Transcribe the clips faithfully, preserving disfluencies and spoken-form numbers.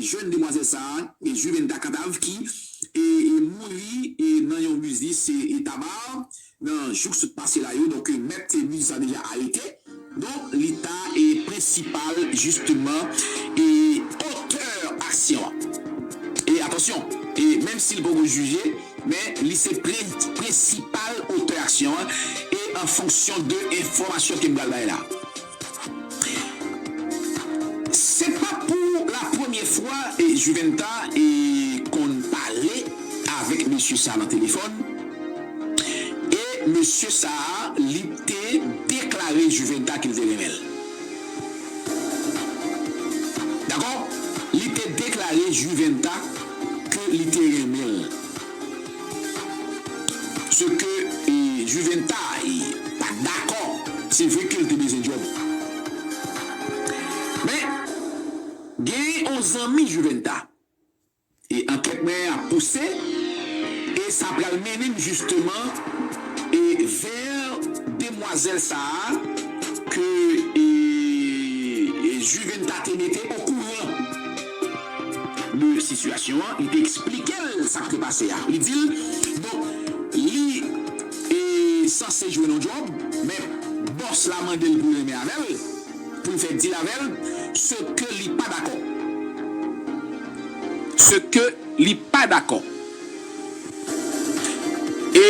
jèn demwazèl sa a, e Juventa Cantave ki e, e mouri e nan yon biznis e, e taba nan jou k sot pase la yo. Donk, e, mèt biznis la deja arete. Donk, li ta e prensipal, jisteman, e otè aksyon an. E atansyon, e menm si l poko jije, men li se pre-, prensipal otè aksyon an, e an fonksyon de enfòmasyon ke m pral bay la. Se pa pou la premye fwa e Juventa e konn pale avèk mesye sa nan telefòn. E mesye sa a, li te deklare Juventa ke l te renmen l. Dakò? Li te deklare Juventa ke li te renmen l. Se ke e, Juventa e, pa t dakò. Se vre ke l te bezwen djòb. Men, gen yon zanmi Juventa. E ankèt mwen ap pouse, e sa pral mennen m jisteman e vè demwazèl sa a ke e, e Juventa te mete okouran de sitiyasyon an. Li te eksplike l sa k te pase a. Li di l, donk, li e sanse jwenn yon djòb, men bòs la mande l pou l renmen avè l, pou l fè dil avè l, se ke li pa dakò. Se ke li pa dakò. E,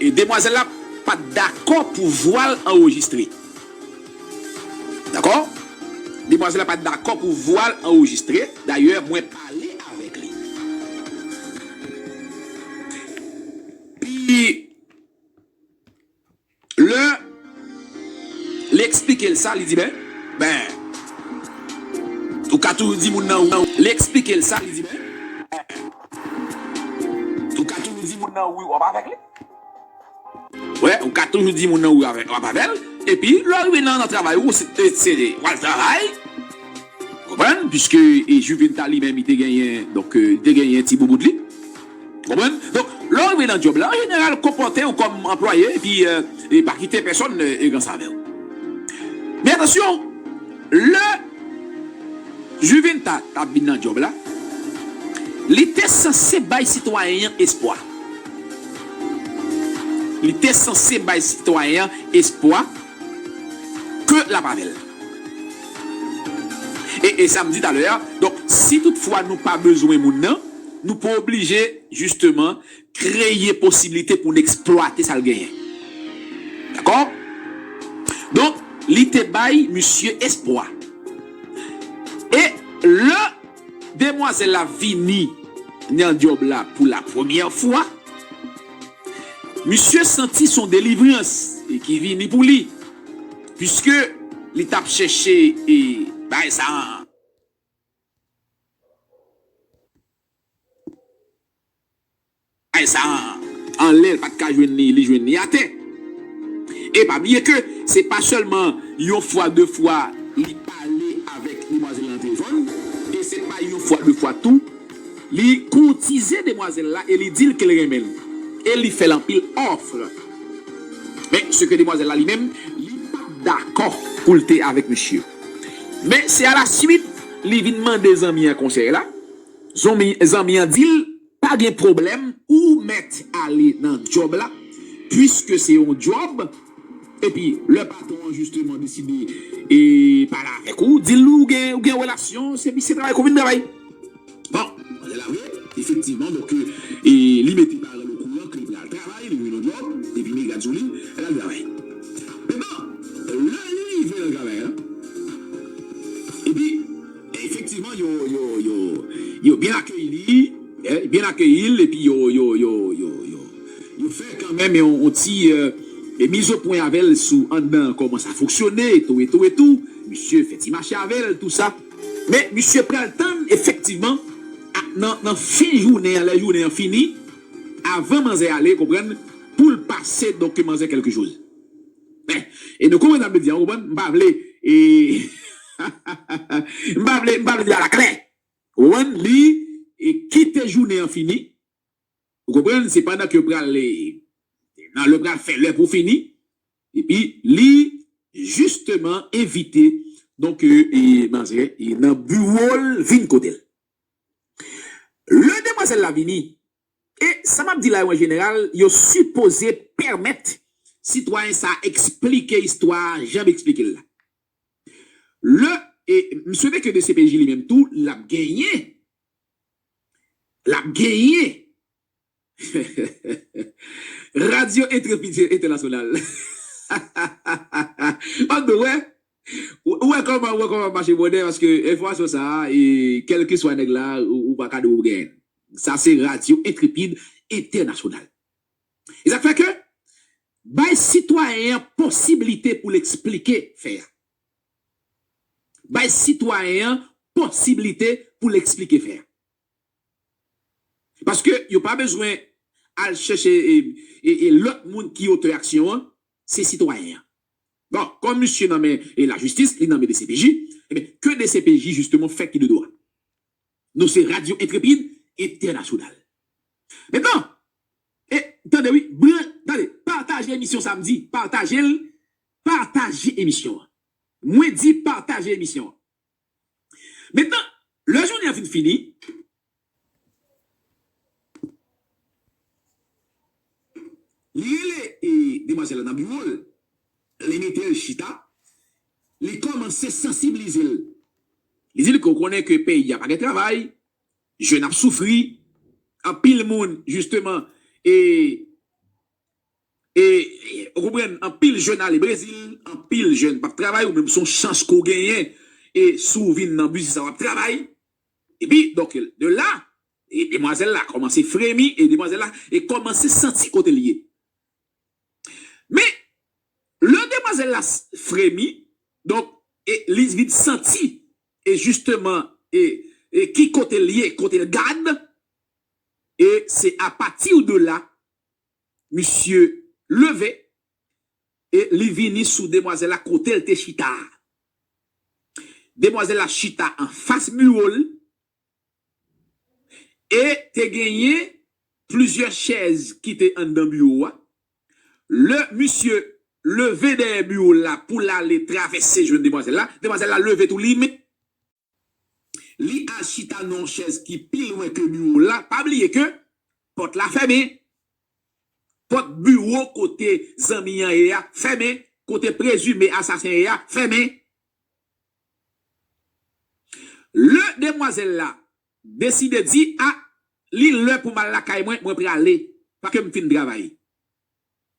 e demwazèl la pa t dakò pou vwa l anrejistre. Dakò? Demwazèl la pa t dakò pou vwa l anrejistre. Dayè, mwen pale avèk li. Pi lè li eksplike l sa, li di, ben, ben, ou ka toujou di moun nan, ou, li eksplike l sa, li di, ben, ou ka toujou di moun nan wi w ap avèk li. Wè, ou ka toujou di moun nan wi w ap avè-, w ap avè l. Epi, lè w rive nan, nan travay ou, se, se, se, w al travay. Konprann? Piske e Juventa li menm, li te genyen, donk, e, li te genyen ti boubout li. Konprann? Donk, lè w rive nan djòb la, an jeneral, konpòte w kòm anplwaye, epi, e, e pa kite pèsonn, e, e ranse avè w. Men atansyon, lè Juventa t ap vin nan djòb la, li te sanse bay sitwayen an espwa. Li te sanse bay sitwayen an espwa ke l ap avè l. E, e sa m di talè a, donk, si toutfwa nou pa bezwen moun nan, nou pa oblije, jisteman, kreye posiblite pou n eksplwate sa l genyen. Dakò? Donk, li te bay misye espwa. E lè demwazèl la vini nan djòb la pou la premyè fwa, misye santi s on delivrans e ki vini pou li, piske li t ap chèche e bay sa an. Ay sa an, anlè l pa t ka jwenn li, li jwenn li atè. E pa bliye ke se pa sèlman yon fwa, de fwa li pale avèk demwazèl la nan telefòn, e se pa yon fwa, de fwa tou, li koutize demwazèl la e li di l ke l renmen l. E li fè l anpil òf. Men, se ke demwazèl la li menm, li pa t dakò pou l te avèk misye. Men, se alaswit, li vin mande zanmi an konsèy la. Zanmi, zanmi an di l, pa gen pwoblèm, ou mèt ale nan djòb la, piske se yon djòb, epi lè patwon an jisteman deside e pale avèk ou, di l ou gen, ou gen relasyon, se misye travay ke w vin travay. Bon, manzè la vre, efektivman, donk, e, li mete paran l okouran ke l pral travay, li jwenn yon djòb, epi men gad sou li, l al travay. Mentnan, lè li rive nan travay la, epi, efektivman, yo, yo, yo, yo byen akeyi li, eh, byen akeyi l, epi yo, yo, yo, yo, yo, yo fè kanmenm yon, yon ti, eh, e mizopwen avè l sou anndan an, kòman sa fonksyone, etou, etou, etou. Misye fè ti mache avè l, tou sa. Men, misye pral tann, efektivman, a, nan, nan fen jounen an, lè jounen an fini, avan manzè ale, konprann, pou l pase, donk, manzè kèlke choz. Men, e nou konprann sa m vle di a, ou konprann? M pa vle, e, m pa vle, m pa vle di a la klè. Ou konprann? Li, e, kite jounen an fini. Ou konprann? Se pandan ke yo pral, e, nan lè pral fè lè pou fini. Epi, li, jisteman, envite Donk, e, e, manzè, e, nan biwo l, vin kote l. Lè demwazèl la vini, e sa m ap di la yo an jeneral, yo sipoze pèmèt sitwayen sa a eksplike istwa a jan m eksplike l la. Lè, e m swete ke D C P J li menm tou, l ap genyen, l ap genyen Radyo Entrepid Entènasyonal. Ann nou wè, ou wè kòman, ou wè kòman mache bonè, paske enfòmasyon sa a, e kèlkeswa nèg la, ou, ou pa ka di w genyen. Sa se Radyo Entrepid Entènasyonal. E sa k fè ke bay sitwayen an posiblite pou l eksplike fè a. Bay sitwayen an posiblite pou l eksplike fè a. Paske yo pa bezwen al chèche e, e, e lòt moun ki otè aksyon an, se sitwayen an. Bon, kòm misye nan men e lajistis, li nan men D C P J, ebyen, ke D C P J jisteman fè ki de dwa. Nou se Radyo Entrepid Entènasyonal. Mentnan, e, tande wi, bran, tande, pataje emisyon sa m di, pataje l, pataje emisyon an. Mwen di pataje emisyon an. Mentnan, lè jounen an fin fini, li rele e, demwazèl la nan biwo l, li mete l chita, li kòmanse sansibilize l. Li di l ke w konnen ke peyi a pa gen travay, jèn ap soufri, anpil moun, jisteman, e, e, e, ou konprann, anpil jèn ale Brezil, anpil jèn p ap travay, ou menm se yon chans ke w genyen, e si w vin nan biznis la w ap travay. Epi, donk, de la, e demwazèl la kòmanse fremi, e demwazèl la, e kòmanse santi kote l ye. Men, lè demwazèl la s-, fremi, donk, e li vin santi, e jisteman, e, e ki kote l ye, kote l gad, e se apati de la, misye leve, e li vini sou demwazèl la kote l te chita a. Demwazèl la chita anfas biwo l, e te genyen plizyè chèz ki te anndan biwo a. Lè misye leve dèyè biwo l la pou l ale travèse jwenn demwazèl la, demwazèl la leve tou li menm. Li al chita nan yon chèz ki pi lwen ke biwo l la. Pa bliye ke pòt la fèmen. Pòt biwo kote zanmi an ye a fèmen. Kote prezime asasen ye a fèmen. Lè demwazèl la deside di, a, li lè pou m al lakay mwen, mwen prale, paske m fin travay.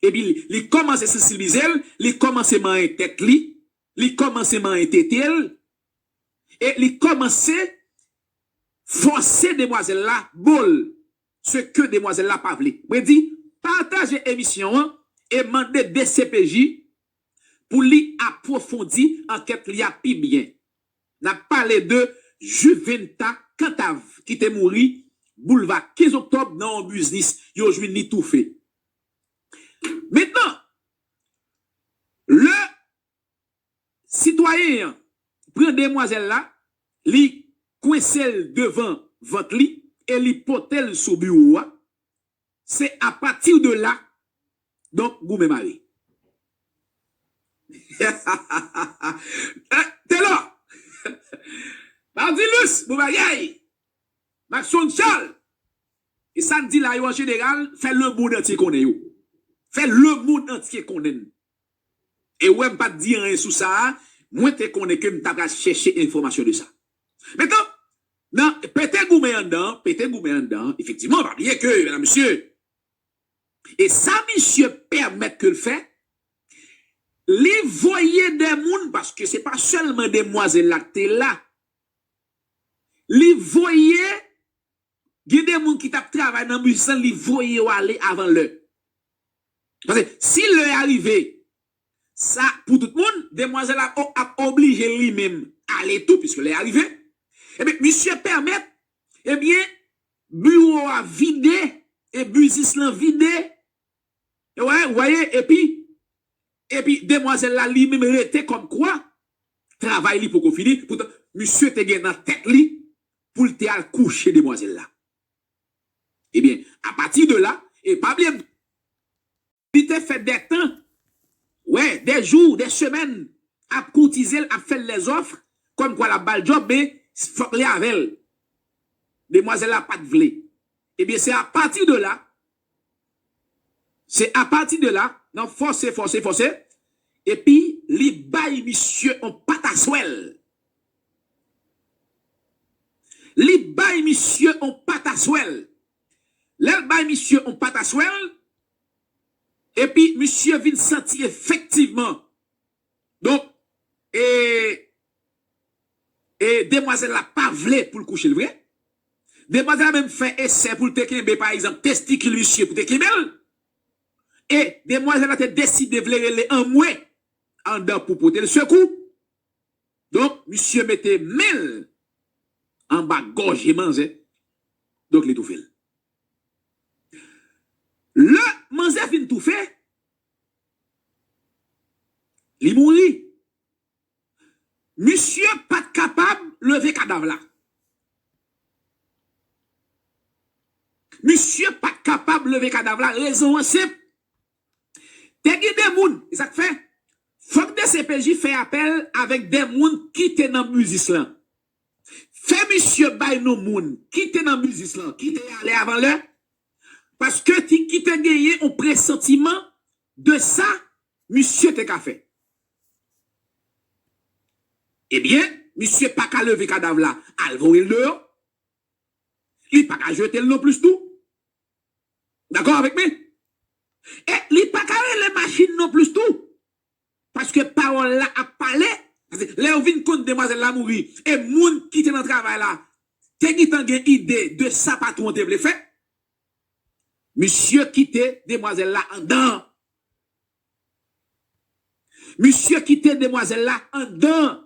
Epi li, li kòmanse sansibilize l, li kòmanse manyen tèt li, li kòmanse manyen tete l, e li kòmanse fòse demwazèl la ba l, se ke demwazèl la pa vle. Mwen di, pataje emisyon an e mande D C P J pou li apwofondi ankèt li a pi byen. N ap pale de Juventa Cantave ki te mouri boulva kenz oktòb nan yon biznis, yo jwenn li toufe. Mentnan, lè sitwayen an pran demwazèl la, li kwense l devan vant li e li pote l sou biwo a, se apati de la, donk, goumen mare. Eh, Telò! Bardilus, bon bagay! Maxon Charles! E sa n di la yo an jeneral, fè lemonn antye konnen yo. Fè lemonn antye konnen n. E w wè m pa t di anyen sou sa a, mwen te konnen ke m ta pral chèche enfòmasyon de sa. Mentnan, nan pete goumen anndan, pete goumen anndan, efektivman, pa bliye ke, medam, mesye, e sa misye pèmèt ke l fè, li voye de moun, paske se pa sèlman demwazèl la k te la. Li voye, gen de moun ki t ap travay nan biznis lan, li voye yo ale avan lè. Paske si lè a rive, sa pou tout moun, demwazèl ap, ap oblije li menm ale tou, piske lè a rive. Ebyen, misye pèmèt, ebyen, biwo a vide, e biznis lan vide. E wè, w wè, epi, epi demwazèl la li menm rete kòmkwa travay li poko fini. Poutan, misye te gen nan tèt li pou l te al kouche demwazèl la. Ebyen, apati de la, e pa bliye, li te fè dè tan, wè, dè jou, dè semèn, ap koutize l, ap fè l lèzòf, kòmkwa l ap ba l djòb, men fòk li avè l. Demwazèl la pa t vle. Ebyen, se apati de la, se apati de la, nan fòse, fòse, fòse, epi li bay misye on pataswèl. Li bay misye on pataswèl. Lè l bay misye on pataswèl, epi misye vin santi efektivman. Donk, e, e demwazèl la pa vle pou l kouche l vre. Demwazèl la menm fè esè pou l te kenbe, pa egzanp, testikil misye pou te kenbe l. E demwazèl la te deside vle rele anmwe anndan pou pote l sekou. Donk, misye mete men l anba gòje manzè. Donk, li toufe l. Lè manzè fin toufe, li mouri. Misye pa t kapab leve kadav la. Misye pa t kapab leve kadav la. Rezon an senp. Te gen de moun, e sa k fè, fòk D C P J fè apèl avèk de moun ki te nan biznis lan. Fè misye bay non moun ki te nan biznis lan, ki te ale avan lè, paske ti, ki te genyen yon presantiman de sa misye te ka fè. Ebyen, misye pa ka leve kadav la, al voye l deyò. Li pa ka jete l non plis tou. Dakò avèk mwen? E li pa ka rele machin non plis tou. Paske pawòl la ap pale. Paske lè yo vin konn demwazèl la mouri, e moun ki te nan travay la te gentan gen ide de sa patwon te vle fè, misye kite demwazèl la anndan. Misye kite demwazèl la anndan.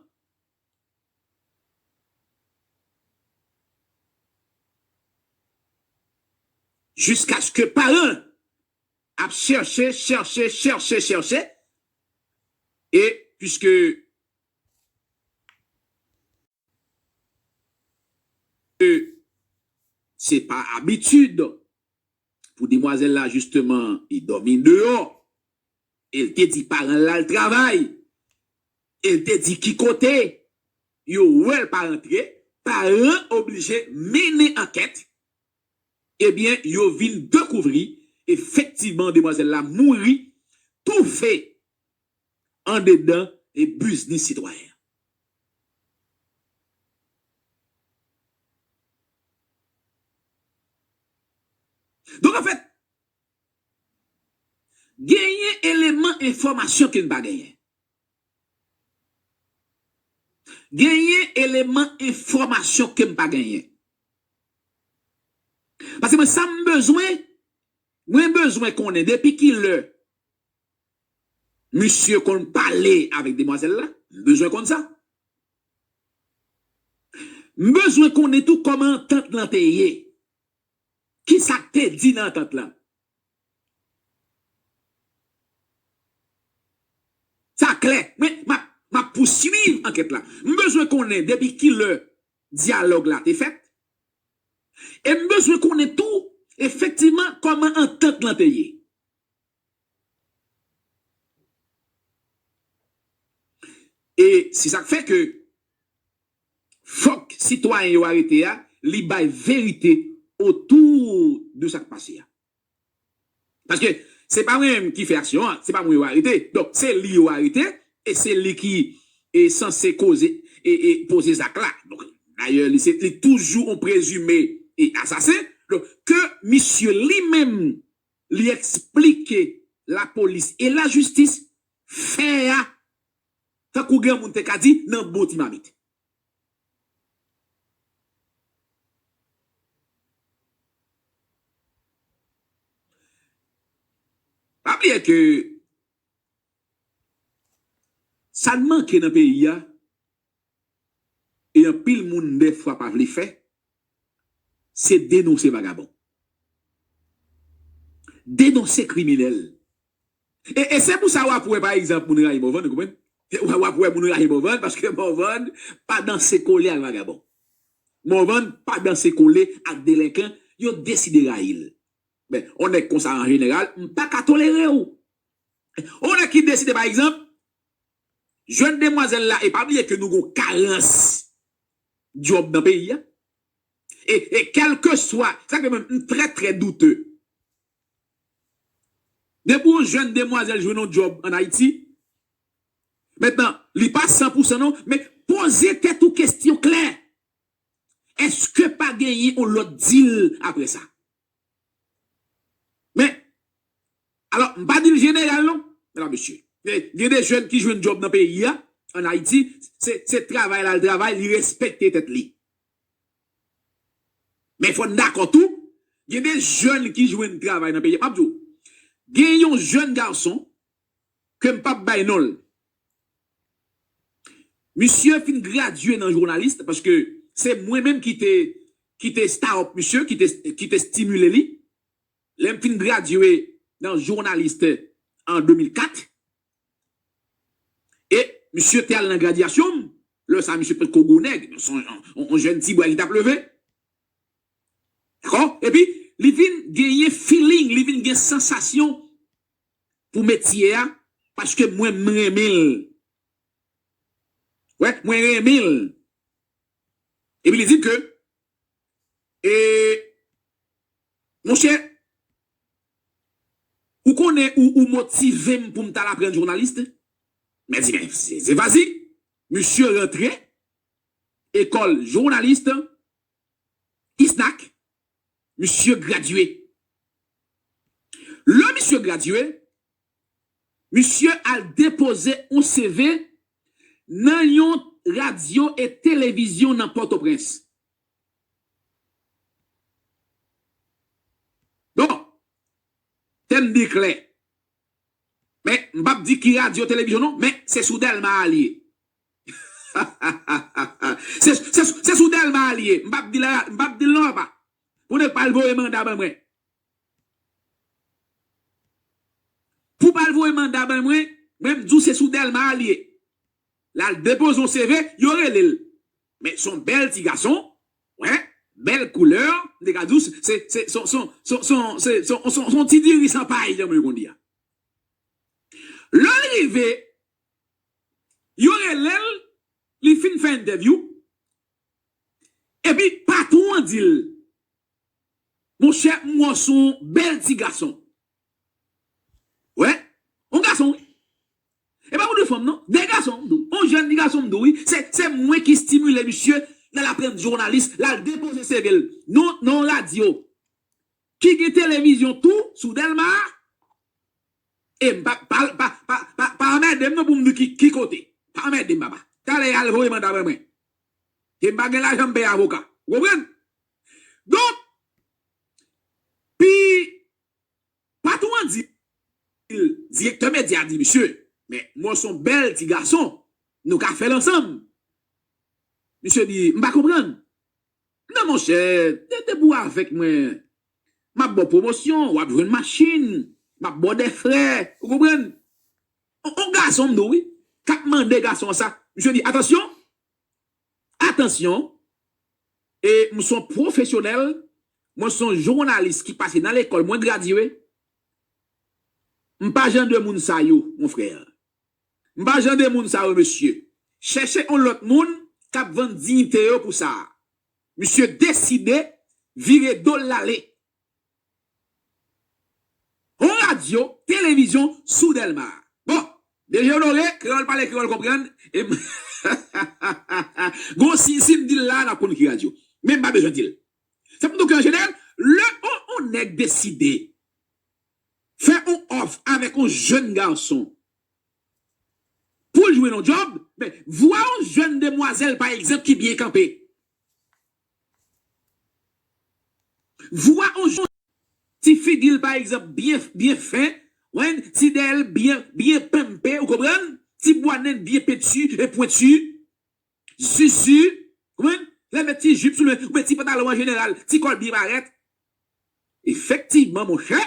Jiskaske paran ap chèche, chèche, chèche, chèche. E piske se pa abitid pou demwazèl la, jisteman, li dòmi deyò. E l te di paran l al travay. E l te di ki kote. Yo wè l pa rantre. Paran oblije mennen ankèt. Ebyen, yo vin dekouvri, efektivman, demwazèl la mouri, toufe andedan e biznis sitwayen an. Donk, anfèt, genyen eleman enfòmasyon ke n pa genyen. Genyen eleman enfòmasyon ke m pa genyen. Paske mwen, sa m bezwen, mwen bezwen konnen depi ki lè misye konn pale avèk demwazèl la. M bezwen konn sa. M bezwen konnen tou kòman antant lan te ye. Kisa k te di nan antant lan? Sa klè. Mwen, m ap, m ap pouswiv ankèt la. M bezwen konnen depi ki lè dyalòg la te fèt. E m bezwen konnen tou, efektivman, kòman antant lan te ye. E se sa k fè ke fòk sitwayen yo arete a, li bay verite otou de sa k pase a. Paske se pa mwen menm ki fè aksyon an, se pa mwen yo arete. Donk, se li yo arete, e se li ki, e, sanse koze, e, e, poze zak la. Donk, dayè, li se, li toujou yon prezime, e, asasen. Donk, ke misye li menm, li eksplike lapolis e lajistis fè a, tankou granmoun te ka di, nan bon ti mamit. Pa bliye ke sa n manke nan peyi a, e anpil moun dèfwa pa vle fè, se denonse vagabon. Denonse kriminèl. E, e se pou sa w ap wè, pa egzanp, moun rayi Morvan, ou konprann? W, w ap wè moun rayi Morvan, paske Morvan pa danse kole ak vagabon. Morvan pa danse kole ak delenkan, yo deside rayi l. Men, yon nèg konsa an jeneral, m pa ka tolere w. Yon nèg ki deside, pa egzanp, Jèn demwazèl la, e pa bliye ke nou gon karans djòb nan peyi a. E, e kèlkeswa, sa ke mwen, m trè, trè doute. Depi yon jèn demwazèl jwenn yon djòb ann Ayiti, mentnan, li pa san pou san non, men poze tèt ou kesyon klè. Èske pa genyen yon lòt dil apre sa? Men, alò, m pa di l jeneral non, medam, mesye. Gen, gen de jèn ki jwenn djòb nan peyi a, ann Ayiti, se, se travay l al travay, li respekte tèt li. Men fò n dakò tou, gen de jèn ki jwenn travay nan peyi a. M ap di w, gen yon jèn gason ke m p ap bay non l. Misye fin gradye nan jounalis, paske se mwen menm ki te, ki te start up misye, ki te, ki te stimile li. Lè m fin gradye nan jounalis an de mil kat, e misye te al nan gradyasyon m, lè sa misye potko gwo nèg, se yon, yon, yon jèn ti bway ki t ap leve. Dakò? Epi, li vin genyen feeling, li vin gen sansasyon pou metye a, paske mwen, m renmen l. Wè, mwen renmen l. Epi li di m ke, e, monchè, ou konnen ou, ou motive m pou m t al aprann jounalis. Mwen di, men se, se fasil. Misye rantre ekòl jounalis, ISNAC, misye gradye. Lè misye gradye, misye al depoze yon C V nan yon radyo e televizyon nan Pòtoprens. Bon, tèm byen klè. Men, m p ap di ki radyo televizyon non, men se sou Dèlma a li ye. Se, se, se sou Dèlma a li ye. M p ap di la, m p ap di l non, papa. Pou nèg pa al voye manda ban mwen. Pou pa al voye manda ban mwen, mwen m di w se sou Dèlma a li ye. L al depoze yon C V, yo rele l. Men se yon bèl ti gason, wè, bèl koulè, m te ka di w, se, se, se, se, se, se, se, se, se, se yon ti diri san pay, jan mwen konn di a. Lè l rive, yo rele l, li fin fè entèvyou, epi patwon an di l, monchè, m wè w se yon bèl ti gason. Wè, yon gason, wi. E pa pou de fanm, non. De gason, m di w. Yon jèn ti gason, m di w, wi. Se, se mwen ki stimile misye, l al aprann jounalis, l al depoze C V l. Non, nan yon radyo ki gen televizyon tou, sou Dèlma a. E m pa, pa, pa, pa, pa, pa anmède m non pou m di ki, ki kote. Pa anmède m, papa. Talè y al voye manda ban mwen. E m pa gen lajan m peye avoka. Ou konprann? Donk, pi patwon an di, direktè medya di, misye, men m wè w se yon bèl ti gason, nou ka fè l ansanm. Misye di, m pa konprann. Non, monchè, de, depi w avèk mwen, m ap ba w pwomosyon, w ap jwenn machin, m ap ba w de frè, ou konprann? On, on gason m di w, wi, k ap mande gason an sa. Misye di, atansyon, atansyon, e m se yon pwofesyonèl, mwen se yon jounalis ki pase nan lekòl, mwen gradye. M pa jan de moun sa yo, mon frè. M pa jan de moun sa yo, mesye. Chèche yon lòt moun k ap vann diyite yo pou sa. Misye deside vire do l ale. On radyo, televizyon, sou Dèlma. Bon, D G Honoré, kreyòl pale, kreyòl konprann. E m- gon si, si m di l la, n ap konn ki radyo. Men m pa bezwen di l. Se pou nou ke an jeneral, lè on, on nèg deside fè on òf avèk on jèn gason pou l jwenn on djòb, men vwa on jèn demwazèl, pa egzanp, ki byen kanpe. Vwa on jèn ti figi l, pa egzanp, byen, byen fen, wen, ti dèyè l byen, byen penpe, ou konprann? Ti bwa nen l byen penti e pwenti. Zizi, ou konprann? Lè met ti jip sou li, oubyen ti pantalon an jeneral, ti kòl byen parèt. Efektivman, monchè,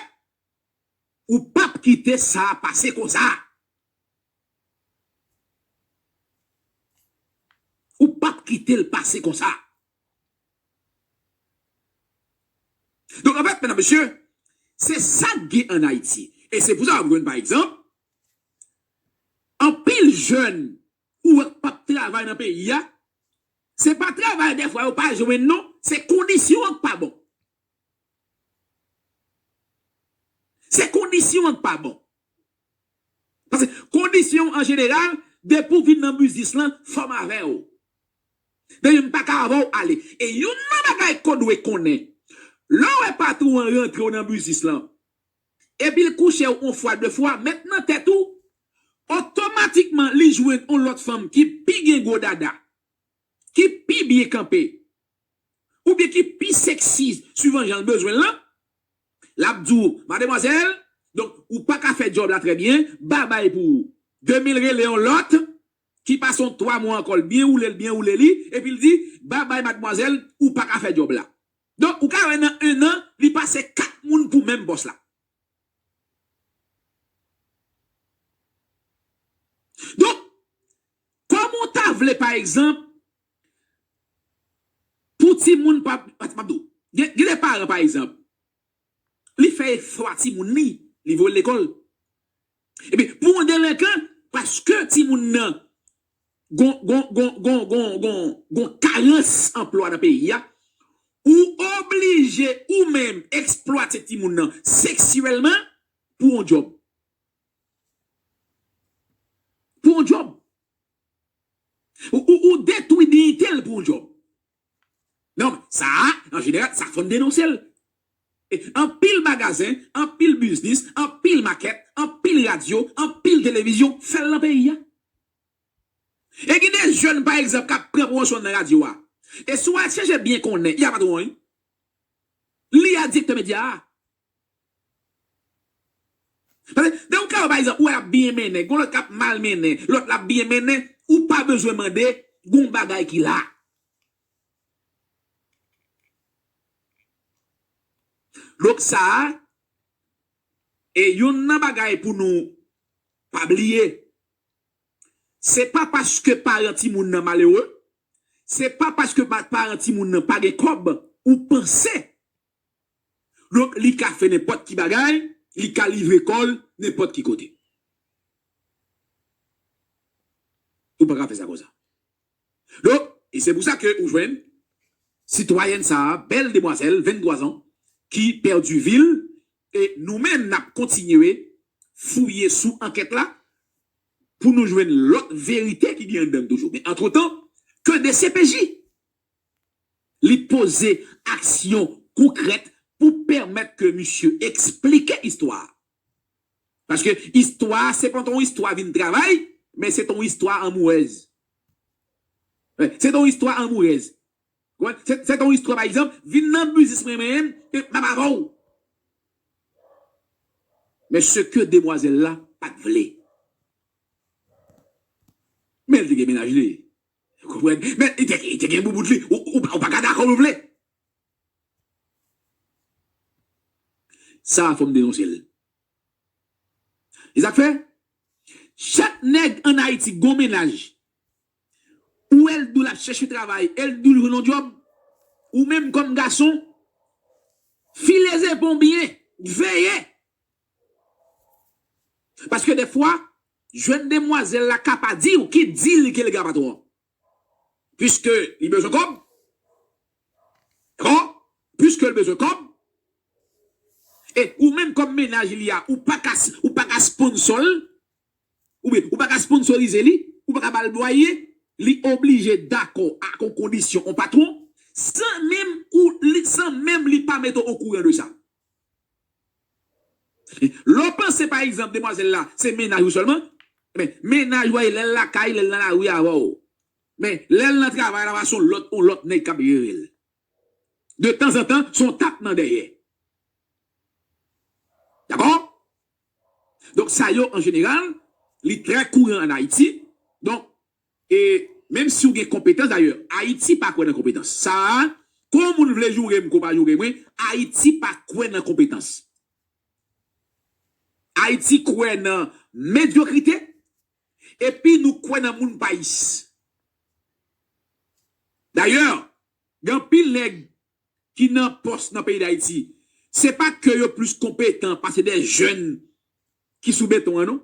ou p ap kite sa pase konsa. Ou p ap kite l pase konsa. Donk, anfèt, medam, mesye, se sa k gen ann Ayiti. E se pou sa w ap jwenn, pa egzanp, anpil jèn ou wè k p ap travay nan peyi a, se pa travay dèfwa yo pa jwenn non, se kondisyon an k pa bon. Se kondisyon an k pa bon. Paske kondisyon an jeneral, depi w vin nan biznis lan, fò m avè w. Depi m pa ka avè w, ale. E youn nan bagay ke w dwe konnen, lè w wè patwon an rantre w nan biznis lan, epi l kouche w yon fwa, de fwa, met nan tèt ou, otomatikman li jwenn yon lòt fanm ki pi gen gwo dada, ki pi byen kanpe, oubyen ki pi seksi, swivan jan l bezwen l lan, l ap di w, mademwazèl, donk, ou pa ka fè djòb la trè byen, babay pou ou. Demen l rele yon lòt, ki pase yon twa mwa ankò, l byen woule, l byen woule li, epi l di, babay, mademwazèl, ou pa ka fè djòb la. Donk, ou ka wè nan en an, li pase kat moun pou menm pòs la. Donk, kòman w ta vle, pa egzanp, pou timoun pa, pa, pa, gen, gen de paran, pa egzanp, li fè efò a timoun li, li voye l lekòl. Epi, pou yon delenkan, paske timoun nan gon, gon, gon, gon, gon, gon, gon karans anplwa nan peyi a, ou oblije ou menm eksplwate timoun nan seksyèlman pou yon djòb. Pou yon djòb. Ou, ou, ou detwi diyite l pou yon djòb. Donk, sa a, an jeneral, sa fò n denonse l. E anpil magazen, anpil biznis, anpil makèt, anpil radyo, anpil televizyon fè l nan peyi a. E gen de jèn, pa egzanp, k ap pran pwomosyon nan radyo a. E si w al chèche byen konnen, y a patwon an, wi. Li a direktè medya a. Paske, de yon ka, pa egzanp, ou wè l ap byen mennen, gon lòt k ap mal mennen, lòt la ap byen mennen, ou pa bezwen mande, gon bagay ki la. Donk sa a, e youn nan bagay pou nou pa bliye, se pa paske paran timoun nan malere, se pa paske pa, paran timoun nan pa gen kòb, ou panse. Donk, li ka fè nenpòt ki bagay, li ka livre kò l nenpòt ki kote. Ou pa ka fè sa konsa. Donk, e se pou sa ke ou jwenn sitwayèn sa a, bèl demwazèl, venntwa zan, ki pèdi vi l, e nou menm n ap kontinye fouye sou ankèt la pou nou jwenn lòt verite ki gen anndan l toujou. Men antretan, ke D C P J li poze aksyon konkrèt pou pèmèt ke misye eksplike istwa a. Paske istwa a, se pa t yon istwa vin travay, men se t yon istwa anmourèz. Wi, se t yon istwa anmourèz. Konprann? Se, se t yon istwa, pa egzanp, vin nan biznis mwen menm, e m ap avè w. Men se ke demwazèl la pa t vle. Men l te gen mennaj li. Ou konprann? Men li te, li te gen boubout li. Ou, ou, ou pa ka dakò ou vle. Sa a fò m denonse l. E sa k fè, chak nèg ann Ayiti gon mennaj. Ou wè l di w l ap chèche travay, e l di w l jwenn yon djòb. Ou menm kòm gason, file zepon byen, veye. Paske dèfwa, jèn demwazèl la ka pa di w ki dil ke l gen ak patwon an. Piske li bezwen kòb. Dakò? Piske l bezwen kòb. E ou menm kòm mennaj li a, ou pa ka, ou pa ka sponsò l. Oubyen, ou pa ka sponsorize li, ou pa ka ba l lwaye, li oblije dakò ak yon kondisyon yon patwon, san menm ou, li, san menm li pa mete w okouran de sa. Lè w panse, pa egzanp, demwazèl la, se mennaj ou sèlman, men, mennaj ou a, lè l lakay, lè l nan lari avè w. Men, lè l nan travay la, se yon lòt, yon lòt nèg k ap jere l. De tanzantan, se yon tap nan dèyè. Dakò? Donk, sa yo, an jeneral, li trè kouran ann Ayiti. Donk, e menm si w gen konpetans, dayè, Ayiti pa kwè nan konpetans. Sa a, kon moun vle joure m, kon pa joure mwen, Ayiti pa kwè nan konpetans. Ayiti kwè nan medyokrite, epi nou kwè nan moun payis. Dayè, gen anpil nèg ki nan pòs nan peyi Dayiti, se pa ke yo plis konpetan pase de jèn ki sou beton an, non.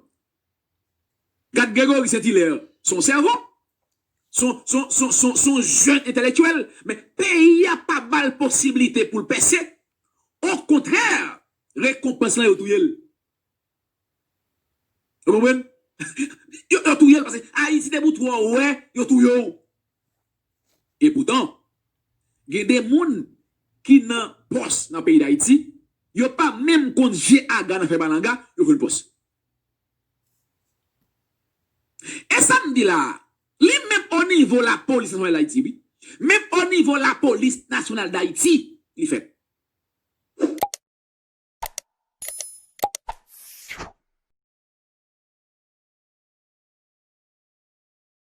Gad Gregory Saint Hilaire, se yon sèvo. Se yon jèn entèlektyèl, men peyi a pa ba l posiblite pou l pèse. Okontrè, rekonpans lan, yo touye l. Ou konprann? Yo touye l paske Ayiti te pou twò wè, yo touye w. Epoutan, gen de moun ki nan pòs nan peyi Dayiti, yo pa menm konn je aga nan fè malanga, yo konn pòs. E sa m di la a, li menm o nivo Lapolis Nasyonal Dayiti, wi. Menm o nivo Lapolis Nasyonal Dayiti, li fèt.